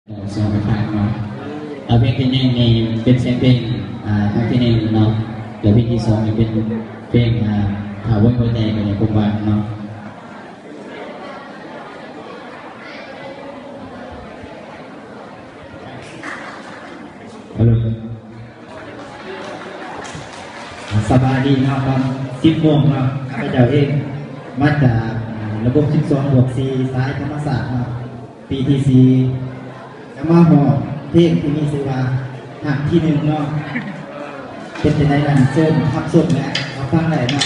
ສອງຂ້າງເນາະ. ເອົາ ເພງທີໜຶ່ງນີ້ເປັນສຽງເພງ ອ່າ ຄັ້ງທີໜຶ່ງເນາະ ແລະ ເພງທີສອງນີ້ເປັນເພງ ອ່າ ຖ້າບໍ່ມີຫົວໃຈກໍຍັງຄົງວ່າງເນາະ. ເອົາເລີຍ. ສະບາຍດີເນາະ ຕອນສິບໂມງເນາະ ຂ້າພະເຈົ້າເອງມາຈາກ ອ່າ ລະບົບສິບສອງບວກສີ່ ສາຍທຳມະຊາດເນາະ ປີທີສີ່ ຈະມາຮ້ອງເພງທີ່ມີຊື່ວ່າ ຮັກທີໜຶ່ງເນາະ. ເປັນຈັ່ງໃດນັ້ນ ເຊີນຮັບຊົມ ແລະ ຮັບຟັງໄດ້ເນາະ.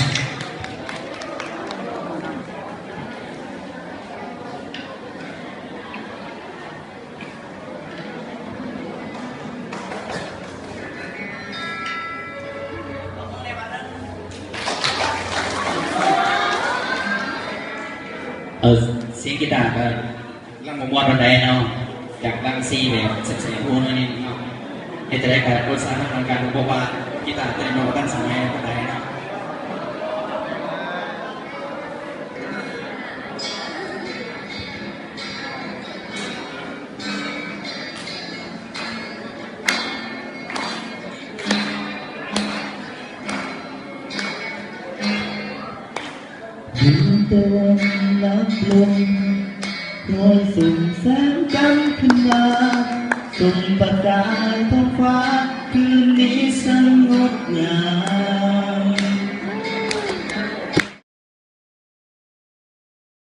ເອີ ສຽງກີຕາກໍກຳລັງບໍ່ມ່ວນປານໃດເນາະ ຢາກດັງຊີແບບແສບໆຫູໜ້ອຍໜຶ່ງເນາະ. ເຮັດຈັ່ງໃດກໍອົດສາຮັກນຳກັນ ເພາະວ່າກີຕາໂຕນີ້ບໍ່ທັນສະໄໝປານໃດເນາະ. ດວງຕາວັນລັບລົງ ຄ່ອຍສ່ອງແສງຈັນຂຶ້ນມາ ສົ່ງປະກາຍທ້ອງຟ້າ ຄືນນີ້ຊ່າງງົດງາມ.